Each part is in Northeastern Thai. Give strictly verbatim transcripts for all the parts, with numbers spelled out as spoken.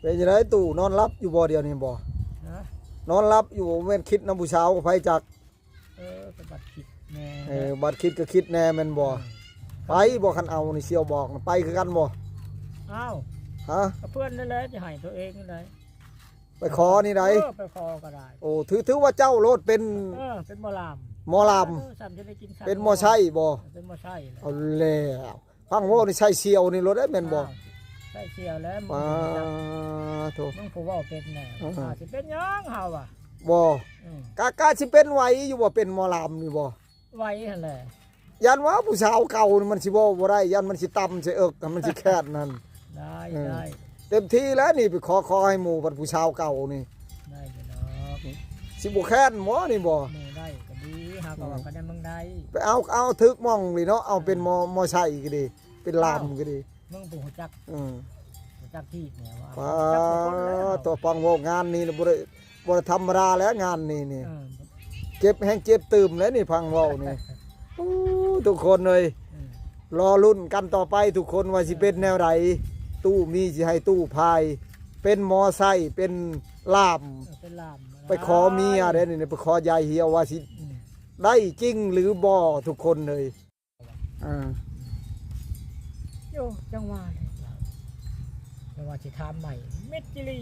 เป็นจั่งใด๋ตู้ นอนหลับอยู่บ่เดี๋ยวนี้บ่? ฮะ? นอนหลับอยู่บ่ แม่นคิดนำผู้สาวกับไผจัก เออ ก็บัดคิดแน่ เออ บัดคิดก็คิดแน่แม่นบ่? เออ ไปบ่ คันเอานี่ เสี่ยวบอกน่ะ ไปคือกันบ่? อ้าว ฮะ? ก็เพิ่นนั่นแหละสิให้ตัวเองนั่นแหละ ไปขอนี่ใด๋ เออ ไปขอก็ได้ โอ้ ถือ ถือว่าเจ้าโลดเป็น เออ เป็นหมอลำ หมอลำ เออ ซ้ำจะได้กินซ้ำ เป็นหมอไซค์บ่? เป็นหมอไซค์แหละ เอาแล้ว ฟังเว้านี่ใส่เสี่ยวนี่โลดได้แม่นบ่? อ้าว ใส่เสี่ยวแล้ว มึง ปา บ่จัก โธ่ มึงผู้เว้าเป็นแน่ อ่า อ่า สิเป็นหยังเฮาอะ บ่ อืม กะ กะสิเป็นไหวอยู่บ่ เป็นหมอลำนี่บ่? ไหวหั่นแหละ ย่านว่าผู้สาวเก่านี่มันสิเว้าบ่ได้ ย่านมันสิต่ำใส่เอิก มันสิแค้นนั่น ได้ เออ ได้ เต็มที่แล้วนี่ ไปขอ ขอให้หมู่บัดผู้สาวเก่านี่ ได้อยู่ดอก สิบ่แค้นบ่นี่บ่? หมู่ได้ก็ดี หาก็ว่า อืม คะแนนมึงได้ ไปเอา เอาถืกหม่องนี่เนาะ เอาเป็น เออ มอ มอไซค์ก็ดี เป็นลำก็ดี เอ้า มึงบ่ฮู้จัก อืม ฮู้จักที่แหน่ว่า ปา ฮู้จักคนแล้ว ตัวฟังเว้างานนี่นะ บ่ได้ บ่ได้ธรรมดาแล้วงานนี่นี่ เออ เจ็บแฮงเจ็บตื่มแล้วนี่ฟังเว้านี่ โอ้ ทุกคนเอ้ย อืม รอลุ้นกันต่อไปทุกคนว่าสิเป็นแนวใด ตู้มีสิให้ตู้พาย เป็นหมอไซค์ เป็นล่าม เออ เป็นล่าม ไปขอเมียเด้อนี่ ไปขอยายเหี่ยวว่าสิ อืม ได้จริงหรือบ่ทุกคนเอ้ย อ่า โย จังหวะนี่ จังหวะสิถามใหม่ มิตรจิรี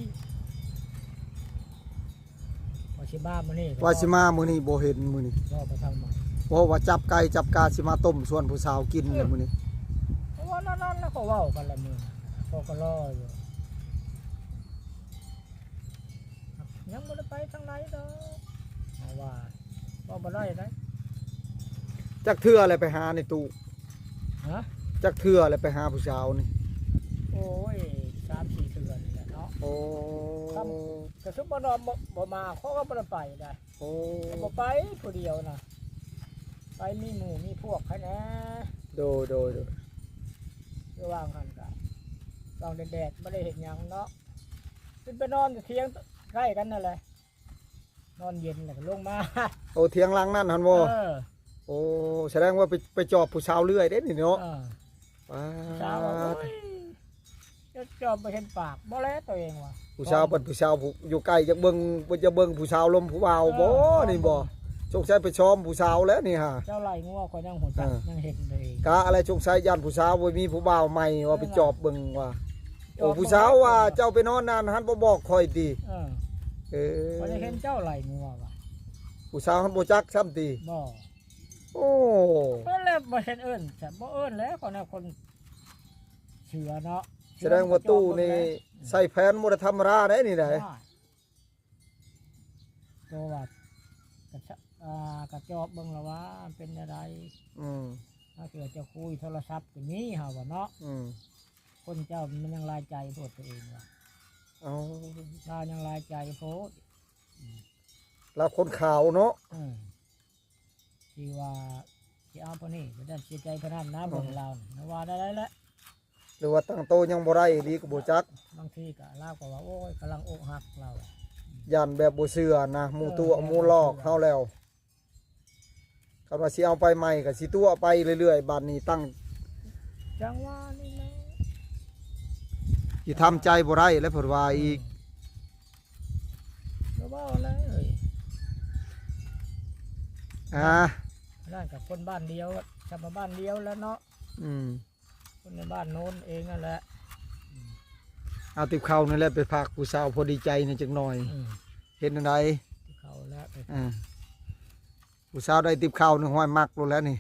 ว่าสิมามื้อนี้ ว่าสิมามื้อนี้ บ่เห็นมื้อนี้ รอไปทางใหม่ เพราะว่าจับไก่จับกาสิมาต้มชวนผู้สาวกินแล้วมื้อนี้ เพราะว่านั่นๆ แล้วก็เว้ากันละมื้อ ก็ ก็รออยู่ ยังบ่ได้ไปทางไหนดอก เพราะว่า บ่ บ่ได้นะ จักเทื่ออะไรไปหาในตู้ ฮะ จักเทื่ออะไรไปหาผู้สาวนี่ โอ้ย สามสี่เทื่อนี่แหละเนาะ โอ้ ครับ กะซุมบ่นอนบ่ บ่มา เขาก็บ่ได้ไปได้ โอ้ แต่บ่ไปผู้เดียวนะ ไปมีหมู่มีพวกหั้นนะ โดย โดย โดย คือว่างหั่นกะ ว่างแดดๆ บ่ได้เฮ็ดหยังเนาะ ขึ้นไปนอนอยู่เถียงใกล้กันนั่นแหละ นอนเย็นแล้วก็ลงมา โอ้ เถียงหลังนั่นหั่นบ่ เออ โอ้ แสดงว่าไป ไปจอบผู้สาวเรื่อยเด้นี่เนาะ เออ ป๊าด ผู้สาวว่า โอ้ย จะจอบบ่เห็นปาก บ่แลตัวเองว่ะ ผู้สาวบัดผู้สาวผู้อยู่ใกล้จักเบิ่ง บ่จะเบิ่งผู้สาวลมผู้บ่าวบ่ เออ นี่บ่ สงสัยไปซ้อมผู้สาวแล้วนี่ฮะ เจ้าไล่งัวข้อยยังฮู้จัก เออ ยังเห็นเลย กะอะไรสงสัยย่านผู้สาวบ่มีผู้บ่าวใหม่ว่าไปจอบเบิ่งว่า จอบ โอ้ ผู้สาวว่าเจ้าไปนอนนั่นหั่นบ่บอกข้อยติ เออ เออ บ่ได้เห็นเจ้าไล่งัวว่ะ ผู้สาวหั่นบ่จักซ้ำติ บ่ โอ้ เพิ่นแล้วบ่เห็นเอิ้น แต่บ่เอิ้นแล้ว คนน่ะคนเสือเนาะ แสดงว่าตู้นี่ เสือมันก็จอบเบิ่งแล้ว ใส่แผนบ่ได้ธรรมดาเด้นี่ได้ ว่า ตัวว่ากะชะ อ่า กะจอบเบิ่งแล้วว่ามันเป็นอะไร อืม ถ้าเกิดจะคุยโทรศัพท์ก็มีเฮาว่าเนาะ อืม คนเจ้ามันยังหลายใจโพดตัวเองว่ะ เอา ลาวยังหลายใจโพด อืม ลาวคนขาวเนาะ อืม ที่ว่าสิเอาปานนี้ บ่ได้เสียใจปานนั้นนะ อืม เบิ่งลาวนี่ ว่าได้แล้วแหละ หรือว่าตั้งโตยังบ่ได้อีหลีก็บ่จัก บางทีก็ลาวก็ว่า โอ้ย กำลังอกหักลาว ย่านแบบบ่เชื่อนะ หมู่ตัว เออ หมู่หลอกเฮาแล้ว คันว่าสิเอาไปใหม่ก็สิตัวไปเรื่อยๆ บัดนี้ตั้ง จังหวะนี้นะ สิทำใจบ่ได้แล้วเพิ่นว่าอีก ก็ว่าแล้วเอ้ย อ่า นั่นกับคนบ้านเดียว ชาวบ้านเดียวแล้วเนาะ อืม คนในบ้านโน้นเองนั่นแหละ เอาติบข้าวนี่แหละไปฝากผู้สาวพอดีใจนี่จักหน่อย อืม เฮ็ดจั่งใด๋ ติบข้าวแล้วไป อ่า ผู้สาวได้ติบข้าวนี่ห้อยมักโลดแล้วนี่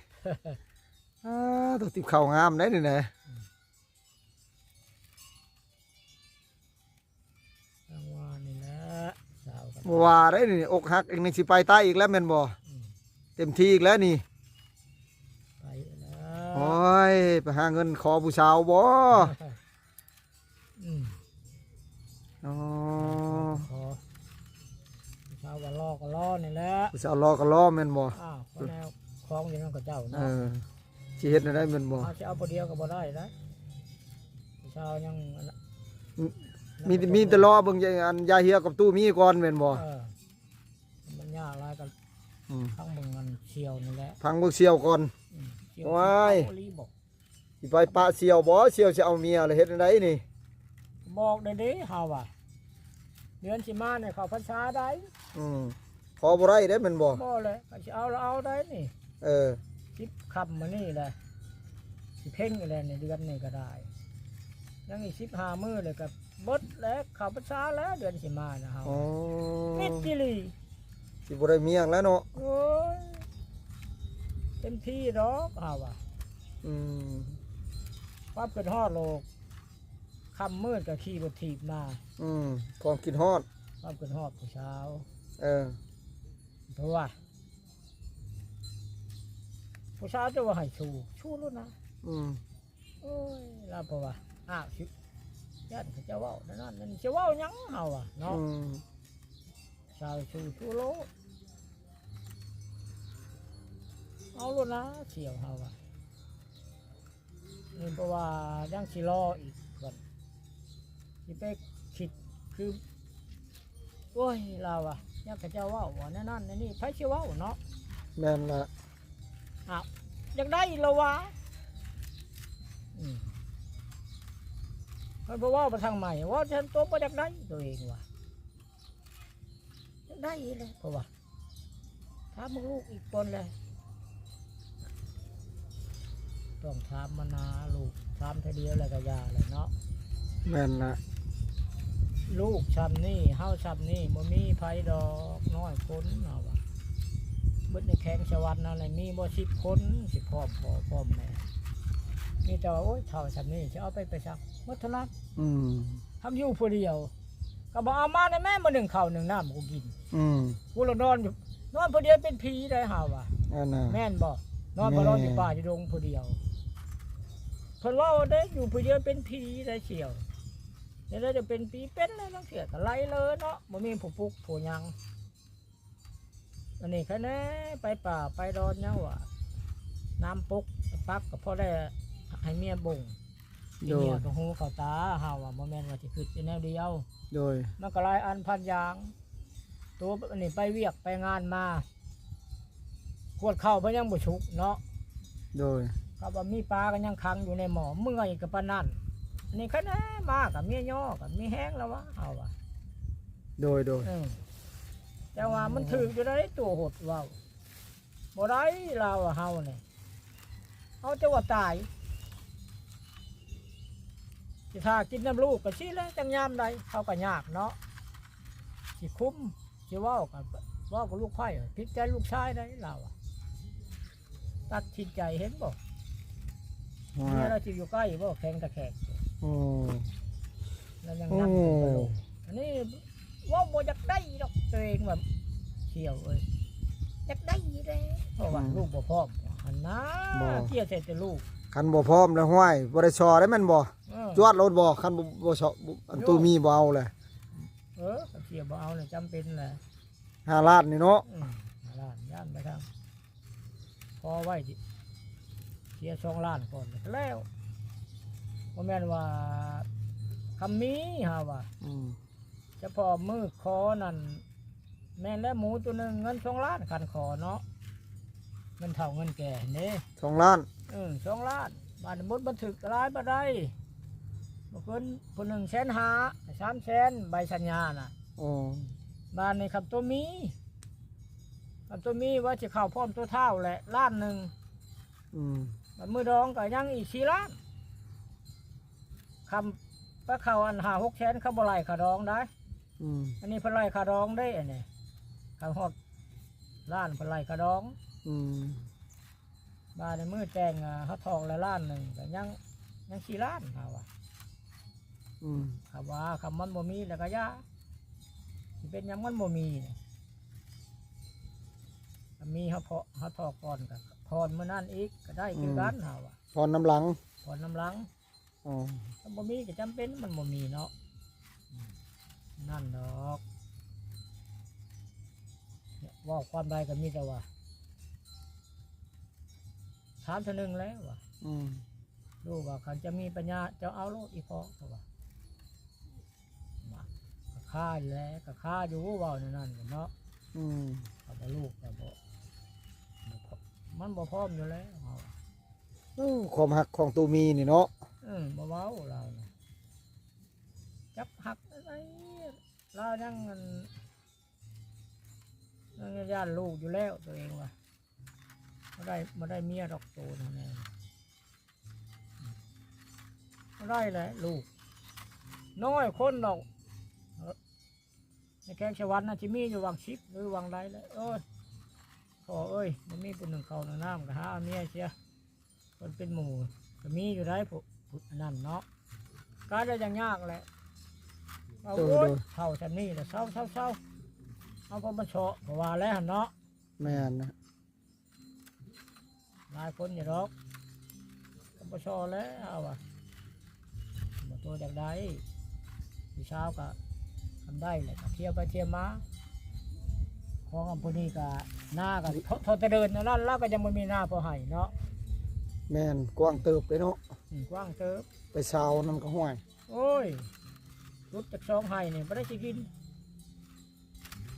อ่า ตัวติบข้าวงามได้นี่นะ อืม จังหวะนี่แหละ สาวกัน บ่ว่าได้นี่ อกหักอีกนี่สิไปใต้อีกแล้วแม่นบ่? อืม เต็มที่อีกแล้วนี่ ไปแล้ว โอ้ย ไปหาเงินขอผู้สาวบ่? อืม อ๋อ ขอ ผู้สาวว่ารอก็รอนี่แหละ ผู้สาวรอก็รอแม่นบ่? อ้าว ก็แนวของอยู่นั่นก็เจ้าเนาะ เออ สิเฮ็ดแนวใด๋แม่นบ่? เอาสิเอาผู้เดียวก็บ่ได้นะ ผู้สาวยังอันนั้น มี มีแต่รอเบิ่งยาย อันยายเฮียกับตู้มีก่อนแม่นบ่? เออ มันยากหลายก็ อืม พังเบิ่งมันเสี่ยวนี่แหละ พังเบิ่งเสี่ยวก่อน อืม เสี่ยว ว้าย เอาอีหลีบ่ สิไปปะเสี่ยวบ่ เสี่ยวสิเอาเมียแล้วเฮ็ดจั่งใด๋นี่ บอกได้เด้เฮาว่า เดือนสิมาเนี่ยเข้าพรรษาได้ อืม ขอบ่ได้เด้แม่นบ่ บ่เลย ก็สิเอาละเอาได้นี่ เออ สิบค่ำมื้อนี้แหละ สิเพ็งอีกแล้วในเดือนนี้ก็ได้ ยังอีกสิบห้ามื้อเลยก็เบิดแล้ว เข้าพรรษาแล้ว เดือนสิมานะเฮา อ๋อ มิดจิลี สิบ่ได้เมียงแล้วเนาะ โอ้ย เต็มที่ดอกเฮาว่า อืม ความคิดฮอดโลก ค่ำมืดก็ขี่รถถีบมา อืม ความคิดฮอด ความคิดฮอดผู้สาว เออ เพราะว่า ผู้สาวจะว่าให้สู้ สู้แล้วนะ อืม โอ้ย ลาวเพราะว่า อ้าว สิ ย่านเขาเจ้าเว้านั่นนั่น สิเว้าหยังเฮาอะเนาะ อืม สาวสู้ สู้โลด เอาโลดนะ เสี่ยวเฮาอะ นี่เพราะว่ายังสิรออีกก่อน สิไปคิดคือ โอ้ย ลาวอะ ยังเขาเจ้าเว้าว่าแนวนั้นแนวนี้ ไผสิเว้าเนาะ แม่นละ อ้าว อยากได้ละวะ อืม เพิ่นบ่เว้าไปทางใหม่ เว้าแต่ตัวบ่อยากได้ตัวเองว่ะ อยากได้เลยเพราะว่า ถามลูกอีกคนเลย ต้องถามมานาลูก ถามเทื่อเดียวแล้วก็อย่าเลยเนาะ แม่นละ ลูกช่ำนี่ เฮาช่ำนี่ บ่มีไผดอก น้อยคนเฮาว่า เบิดในแข้งสวรรค์นั่นแหละ มีบ่สิบคน สิพร้อมพ่อพร้อมแม่ มีแต่ว่า โอ๊ย เฒ่าช่ำนี่ สิเอาไปไปซัก หมดเท่านั้น อืม ทำอยู่ผู้เดียว ก็บ่เอามาได้แม่ มื้อหนึ่งข้าวหนึ่งน้ำกูกิน อืม กูละนอนอยู่ นอนผู้เดียวเป็นผีได้เฮาว่า อันน่ะ แม่นบ่ นอนบ่นอนอยู่ แม่ ป่าอยู่ดงผู้เดียว เพิ่นเว้าได้อยู่ผู้เดียวเป็นผีได้เสี่ยว แล้วจะเป็นผีเป็นแล้วลางเทื่อก็ไหลเลยเนาะ บ่มีผู้ปลุกผู้หยัง อันนี้คะแนนไปป่าไปดอนหยังวะ น้ำปลุกปักก็พอได้ให้เมียบ่ง โดย เมียก็หูเข้าตาเฮาว่าบ่แม่นว่าสิคิดแต่แนวเดียว โดย มันก็หลายอันพันอย่าง ตัวอันนี้ไปเวียกไปงานมา ขวดข้าวเพิ่นยังบ่สุกเนาะ โดย ก็ว่ามีปลาก็ยังขังอยู่ในหม้อ เมื่อยก็ปานนั้น อันนี้คะแนนมากับเมียย่อกับมีแฮงแล้ววะเฮาว่า โดย โดย เออ แต่ว่ามันถืกอยู่ได้ตัวหดเว้า บ่ได้ลาวเฮานี่ เอาแต่ว่าตาย สิถ้ากินน้ำลูกก็สิแล้วจังยามใด เขาก็ยากเนาะ สิคุ้ม สิเว้าก็เว้ากับลูกไผ่ ผิดใจลูกชายได้ลาวอะ ตัดสินใจเห็นบ่ ว่า เมียเราสิอยู่ใกล้บ่ แข็งตะแคง โอ้ แล้วยังนั่ง โอ้ กันกระโดด อันนี้เว้าบ่อยากได้ดอกตัวเองว่าเสี่ยวเอ้ย อยากได้อยู่แล้ว เพราะว่า อืม ลูกบ่พร้อม หันหน้า บ่ เกลียดใส่แต่ลูก คันบ่พร้อมแล้วห้วย บ่ได้ซอได้แม่นบ่ เออ จวดโลดบ่ คันบ่ บ่ซอ บ่ อัน โย ตู้มีบ่เอาเลย เออ เสี่ยวบ่เอาเลย จำเป็นแหละ ห้าล้านนี่เนาะ อืม ห้าล้าน ย่านไปทาง พอไว้สิ เสียสองล้านก่อนแล้ว บ่แม่นว่าคำมีหาว่า อืม เฉพาะมื้อขอนั่น แม่นแล้วหมูตัวหนึ่งเงินสองล้านคันขอเนาะ เงินเฒ่าเงินแก่เด้ สองล้าน เออ สองล้าน บาดนี้หมดบันทึกหลายบ่ได้ บางคนผู้หนึ่งแสนห้า สามแสน ใบสัญญาน่ะ อ๋อ บาดนี้ครับตัวมี อันตัวมีว่าสิเข้าพร้อมตัวเฒ่าแหละ ล้านหนึ่ง อืม บัดมื้อดองก็ยังอีกสี่ล้าน คำไปเข้าอันห้าหกแสน เขาบ่ไล่ค่าดองได้ อืม อันนี้เพิ่นไล่ค่าดองได้ อันนี้ เขาฮอดล้านเพิ่นไล่ค่าดอง อืม บาดนี้มื้อแต่ง อ่า เขาทองละล้านหนึ่ง ก็ยัง ยังสี่ล้าน เขาว่า อืม เขาว่า คำมันบ่มีแล้วก็อย่า สิเป็นหยังมันบ่มีเนี่ย มีเฮาเพาะ เฮาทอกก่อนก็ผ่อนมื้อนั้นอีกก็ได้คือกัน อืม เฮาอะ ผ่อนนำหลัง ผ่อนนำหลัง อ๋อ ถ้าบ่มีก็จำเป็น มันบ่มีเนาะ อืม นั่นดอก เนี่ย เว้าความใดก็มีแต่ว่า ถามเทื่อหนึ่งแล้วว่า อืม ลูกว่า คันจะมีปัญญา เจ้าเอาโลดอีพ่อ เขาว่า มา ก็คาแหละ ก็คาอยู่ เว้าแนวนั้นเนาะ อืม เขาบ่ลูกก็บ่ บ่พอ มันบ่พร้อมอยู่แล้ว เฮา โอ้ ความฮักของตูมีนี่เนาะ เออ บ่เว้าลาวนะ จักหักไอ้ลาวยังอันยังย่านลูกอยู่แล้วตัวเองว่าบ่ได้บ่ได้เมียดอกโตนั่นแหละบ่ได้แหละลูก น้อยคนดอก ในแขวงสะหวันน่ะสิมีอยู่หว่างสิบหรือหว่างใดแหละ โอ้ย พ่อเอ้ย บ่มีผู้หนึ่งเข้าหนึ่งน้ำก็หาเอาเมียเสีย คนเป็นหมู่ก็มีอยู่ได้ผู้ผู้อันนั้นเนาะ ก็ได้ยังยากแหละ เอา โดย โอ้ย โดย เฒ่าซำนี้แล้วเซาๆๆ เอาพอมันเซาะก็ว่าแล้วหั่นเนาะ แม่นนะ หลายคนอยู่ดอก ก็บ่ซอแล้วเอาว่ะ บ่ตัวอยากได้ ผู้สาวก็ทำได้แหละ ก็เที่ยวไปเที่ยวมา ของอำเภอนี้ก็ นาก็ท- ทอดแต่เดินนั่นล่ะ ลาวก็ยังบ่มีนาพอให้เนาะ แม่น กว้างเติบเลยเนาะ อืม กว้างเติบ ไปซาวนั่นก็ห้วย โอ้ย สุดจากสองไฮ่นี่บ่ได้สิกิน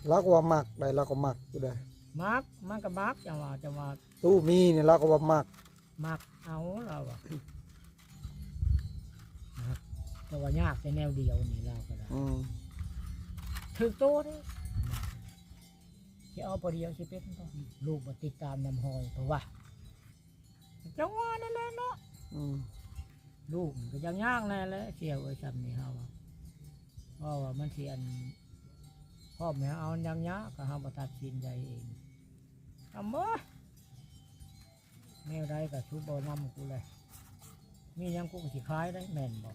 ลาวก็ว่ามักได้ ลาวก็มักอยู่ได้ มัก มันก็มัก จังว่า จังว่า ตู้มีนี่ลาวก็ว่ามัก มักเอาลาวอะ มัก แต่ว่ายากแต่แนวเดียวนี่ลาวก็ได้ อืม ถืกโตเด้ สิเอาผู้เดียวสิเป็นบ่ ลูกบ่ติดตามนำฮอย เพราะว่า จังว่านั่นแหละเนาะ อืม ลูกมันก็ยังยากแน่แหละ เสี่ยวเอ้ย ซำนี่เฮาอะเพราะว่ามันสิอัน พร้อมให้เอายังยาก ก็เฮาบ่ตัดสินใจเอง อำเอ้ย แนวใดก็ชุบเอานำกูเลย มีหยังกูก็สิขายได้ แม่นบ่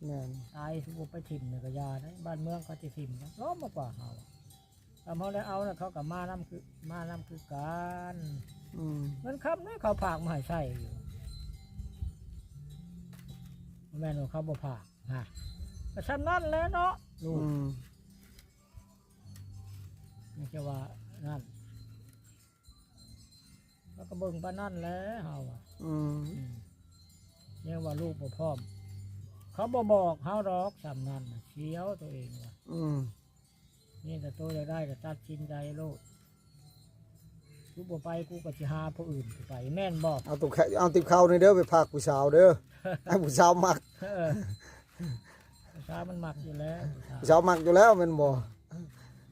แม่น ตายชุบไปถิ่มนี่ก็อย่าได้ บ้านเมืองเขาสิถิ่มนะ ล้อมมากกว่าเฮา ถ้าเฮาได้เอานะเขาก็มานำคือ มานำคือกัน อืม เงินคำนี่เขาฝากมาให้ใช้อยู่ แม่นว่าเขาบ่ฝาก ฮะ ก็ซำนั้นแหละเนาะ ลูก อืม นี่จะว่านั่น แล้วก็เบิ่งปานนั้นแหละเฮาอะ อืม อืม ยังว่าลูกบ่พร้อม เขาบ่บอกเฮาดอก ซำนั้นน่ะ เสียวตัวเองว่ะ อืม นี่แต่ตัวอยากได้ก็ตัดสินใจโลด กูบ่ไป กูก็สิหาผู้อื่นไป แม่นบ่ เอาตุ๊กแข- เอาติบข้าวนี่เด้อ ไปฝากผู้สาวเด้อ ให้ผู้สาวมัก เออ ผู้สาวมันมักอยู่แล้ว ผู้สาว ผู้สาวมักอยู่แล้วแม่นบ่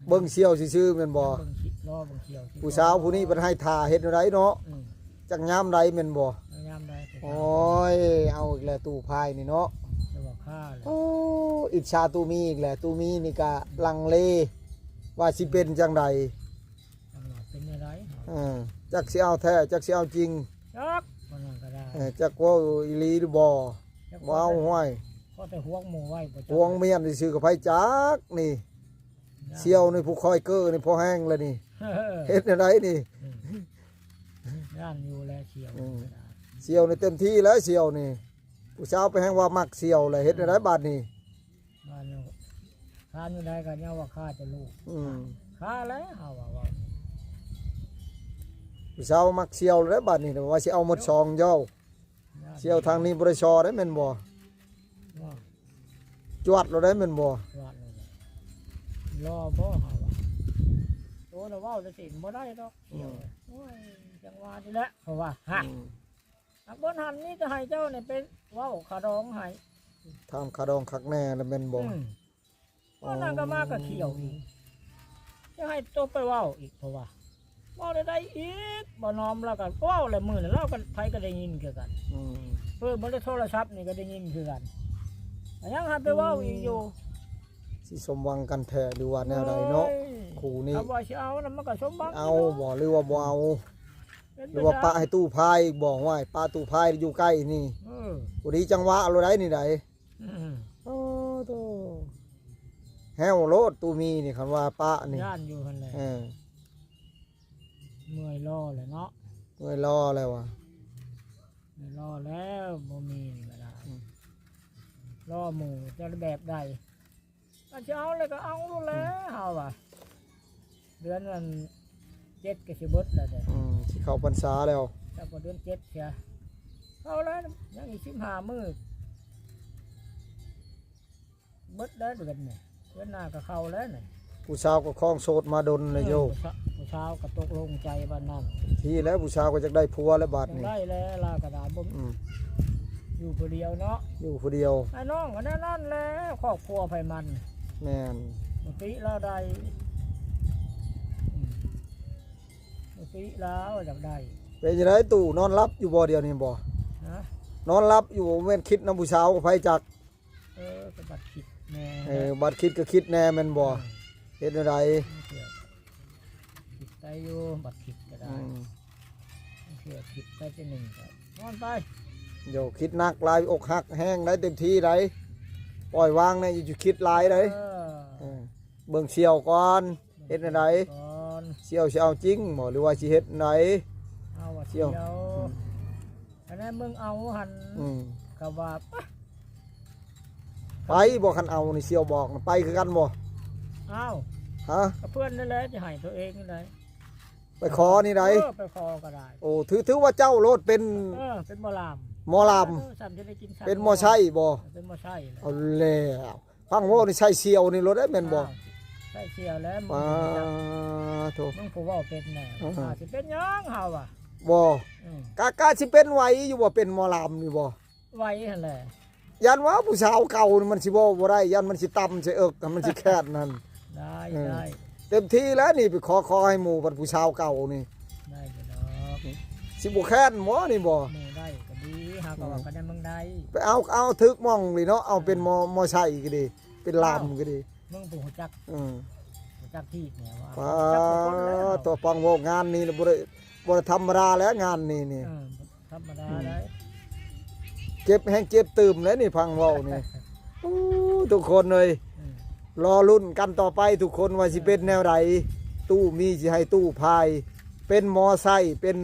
เบิ่งเสี่ยวซื่อๆแม่นบ่ เบิ่งสิ รอเบิ่งเสี่ยวสิ ผู้สาวผู้นี้เพิ่นให้ท่าเฮ็ดแนวใดเนาะ อืม จักยามใดแม่นบ่ ยามใด โอ้ย เอาอีกแล้วตู้พายนี่เนาะ จะว่าฆ่าเลย โอ้ อิจฉาตู้มีอีกแล้ว ตู้มีนี่ก็ลังเล ว่าสิเป็นจังใด จังหวะเป็นอะไร เออ จักสิเอาแท้ จักสิเอาจริง จักมันนั่นก็ได้ เออ จักเว้าอีหลีหรือบ่ จัก บ่เอาห้วย ก็แต่ห่วงหมู่ไว้ บ่จัก ห่วงเมียนซื่อๆกับไผจักนี่ ย่าน เสี่ยวนี่ผู้คอยเก้อนี่พอแห้งแล้วนี่ เฮ็ดแนวใดนี่ อืม ย่านอยู่แล้วเสี่ยว อืม ก็ได้ เสี่ยวนี่เต็มที่แล้วเสี่ยวนี่ ผู้สาวไปแฮงว่ามักเสี่ยวแหละ เฮ็ดแนวใดบาดนี้ บ้านเรา ค้านอยู่ได้ก็ยังว่าฆ่าแต่ลูก อืม ฆ่าแล้ว เอาว่า ว่า ผู้สาวมักเสี่ยวแล้วบาดนี้ ว่าสิเอาหมดสองเย้า ย่าน เสี่ยวทางนี้บ่ได้ซอได้แม่นบ่ ว่า จวดเราได้แม่นบ่ จวดเลย รอบ่ เอาว่า โตแล้วเว้าแล้วสิบ่ได้ดอก อืม โอ้ย จังหวะนี่แหละ เพราะว่า ฮะ อืม หากบ่หันนี่จะให้เจ้าเนี่ยไปเว้าขาดองให้ ถามขาดองคักแน่แล้วแม่นบ่ อืม วันนั้นก็มาก็เขียวอีก จะให้โตไปเว้าอีก เพราะว่า เว้าได้ได้อีก บ่น้อมแล้วก็เว้าแล้วมื้อนั้นเราก็ ไผก็ได้ยินคือกัน อืม เพิ่นบ่ได้โทรศัพท์นี่ก็ได้ยินคือกัน ก็ยังให้ไปเว้าอีกอยู่ สิสมหวังกันแท้หรือว่าแนวใดเนาะ โอ้ย คู่นี้ ถ้าว่าสิเอานะมันก็สมหวัง เอา อยู่ บ่ หรือว่าบ่เอา เป็นไป หรือว่า ได้ ปะให้ตู้พายอีกบ่ ห้วย ปะตู้พายอยู่ใกล้นี่ เออ พอดีจังหวะเราได้นี่ได อืม โอ้โธ่ แห้วโลดตู้มีนี่ คันว่าปะนี่ ย่านอยู่หั่นแหละ เออ เมื่อยรอแหละเนาะ เมื่อยรอแล้วว่ะ เมื่อยรอแล้ว บ่มีนี่ก็ได้ อืม รอหมู่จะแบบใด ก็สิเอาเลยก็เอาโลดแหละ อืม เฮาว่ะ เดือนวันเจ็ดก็สิเบิดแล้วเด้อ อืม สิเข้าพรรษาแล้ว แต่พอเดือนเจ็ดเสีย เข้าแล้ว ยังอีกสิบห้ามื้อ เบิดแล้วเดือนนี่ เดือนหน้าก็เข้าแล้วนี่ ผู้สาวก็ครองโสดมาดนเลยโย เออ ผู้สา- ผู้สาวก็ตกลงใจว่านั่น ที่แล้วผู้สาวก็อยากได้ผัวแล้วบาดนี้ ได้แล้ว ลาวก็ได้บ่ อืม อยู่ผู้เดียวเนาะ อยู่ผู้เดียว ไอ้น้องก็แนวนั้นแหละ ครอบครัวไผมัน แม่น ปกติลาวได้ อืม ปกติลาวอยากได้ เป็นจั่งใด๋ ตู้นอนหลับอยู่บ่เดี๋ยวนี้บ่ ฮะ นอนหลับอยู่บ่ แม่นคิดนำผู้สาวกับไผจัก เออ ก็บัดคิดแน่ เออ บัดคิดก็คิดแน่แม่นบ่ เออ เฮ็ดแนวใด๋ คิดไปอยู่ บัดคิดก็ได้ อืม เสียคิดไปทีหนึ่งก็นอนไป โย คิดหนักหลาย อกหักแฮงได้ เต็มที่ได้ ปล่อยวางแน่ อย่าคิดหลายได้ เออ เออ เบิ่งเสี่ยวก่อน เฮ็ดแนวใด๋ ก่อน เสี่ยวสิเอาจริงบ่ หรือว่าสิเฮ็ดแนวใด๋ เอาว่า เสี่ยว เสี่ยว อืม อันนั้นมึงเอาหั่น อืม ก็ว่าปะ ไปบ่ คันเอานี่ เสี่ยวบอกนะ ไปคือกันบ่ อ้าว ฮะ ก็เพื่อนนั่นแหละ จะให้ตัวเองนี่แหละ ไปขอนี่ใด๋ เออ ไปขอก็ได้ โอ้ ถือ ถือว่าเจ้าโลดเป็น เออ เป็นหมอลำ หมอลำ เออ สามจะได้กินสาม เป็นหมอไส้บ่ เป็นหมอไส้แหละ เอาแล้ว ฟังเว้านี่ใส่เสี่ยวนี่โลดได้แม่นบ่ อ้าว ใส่เสี่ยวแล้ว มึง ปาโธ่ มึงผู้เว้าเป็นแน่ อ่า อาจสิเป็นหยังเฮาอะ บ่ อืม กะ กะสิเป็นไหวอยู่บ่ เป็นหมอลำนี่บ่ ไหวหั่นแหละ ย่านว่าผู้สาวเก่านี่มันสิเว้าบ่ได้ ย่านมันสิต่ำใส่เอิก มันสิแค้นนั่น ได้ เออ ได้ เต็มที่แล้วนี่ ไปขอ ขอให้หมู่บัดผู้สาวเก่านี่ ได้อยู่ดอก สิบ่แค้นบ่นี่บ่ หมู่ได้ก็ดี หาก็ว่า อืม ก็ได้มึงได้ ไปเอา เอาถืกหม่องนี่เนาะ เอาเป็นหมอ หมอไส้ก็ดี เป็นหลามก็ดี มึงผู้รู้จัก อืม รู้จักที่เนี่ยว่า ปา รู้จักทุกคนแล้ว ตัวฟังเว้างานนี่บ่ได้ บ่ได้ธรรมดาแล้วงานนี่นี่ เออ ธรรมดา อืม ได้ เจ็บแฮงเจ็บตื่มแล้วนี่ฟังเว้านี่ อู้ ทุกคนเอ้ย อืม รอลุ้นกันต่อไปทุกคนว่าสิเป็นแนวใด๋ ตู้มีสิให้ตู้พาย เป็นหมอไส้ เป็น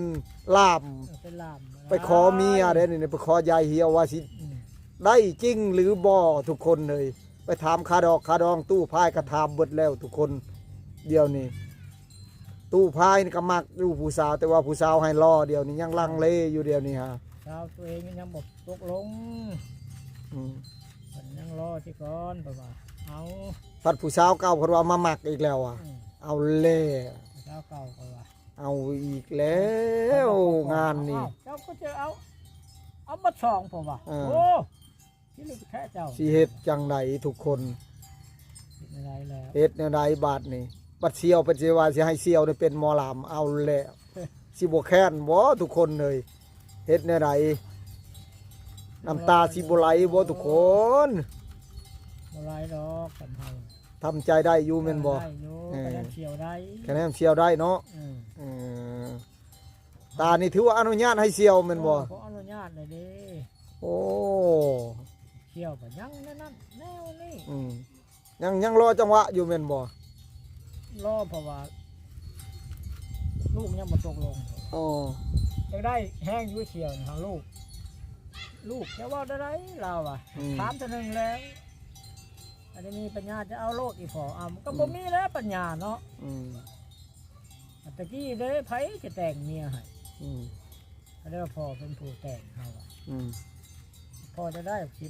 หลาม เออ เป็นหลาม ไปขอเมียเด้อนี่ ไปขอยายเหี่ยวว่าสิ อืม ได้จริงหรือบ่ทุกคนเอ้ย ไปถามค่าดอกค่าดอง ตู้พายก็ถามเบิดแล้วทุกคน เดี๋ยวนี้ ตู้พายนี่ก็มักอยู่ผู้สาว แต่ว่าผู้สาวให้รอ เดี๋ยวนี้ยังลังเลอยู่เดี๋ยวนี้ฮะ สาวตัวเองยังบ่ตกลง อืม เพิ่นยังรอสิก่อน เพิ่นว่า เอา พัดผู้สาวเก่าเพิ่นว่ามามักอีกแล้วอะ อืม เอาแล้ว ผู้สาวเก่าก็ว่า เอาอีกแล้ว งานนี่ เอ้า เจ้าก็จะเอา เอามาสอง เพิ่นว่า เออ โอ้ ที่ลึกแท้เจ้า สิเฮ็ดจั่งใดทุกคน เฮ็ดแนวใด๋แล้ว เฮ็ดแนวใด๋บาดนี้ บัดเสี่ยวเพิ่นสิว่าสิให้เสี่ยวนี่เป็นหมอลำ เอาแล้ว สิบ่แค้นบ่ทุกคนเอ้ย เฮ็ดแนวใด๋ น้ำตาสิบ่ไหลบ่ทุกคน บ่ไหลดอก คันเฮา ทำใจได้อยู่แม่นบ่ ได้อยู่ เออ คะแนนเสี่ยวได้ คะแนนเสี่ยวได้เนาะ อืม เออ ตานี่ถือว่าอนุญาตให้เสี่ยวแม่นบ่ เออ ขออนุญาตเลยเด้ โอ้ เสี่ยวก็ยังแนวนั้นแนวนี้ อืม ยัง ยังรอจังหวะอยู่แม่นบ่ รอเพราะว่า ลูกยังบ่ตกลง อ๋อ อยากได้แฮงอยู่เสี่ยวนี่ หาลูก ลูกจะเว้าได้ใด๋ลาวอะ อืม ถามเทื่อหนึ่งแล้ว อันนี้มีปัญญาจะเอาโลดอีพ่อ อ้าว มันก็บ่ อืม มีแล้วปัญญาเนาะ อืม ตะกี้เด้ ไผจะแต่งเมียให้ อืม ก็ได้ว่าพ่อเป็นผู้แต่งเฮาอะ อืม พ่อจะได้สิ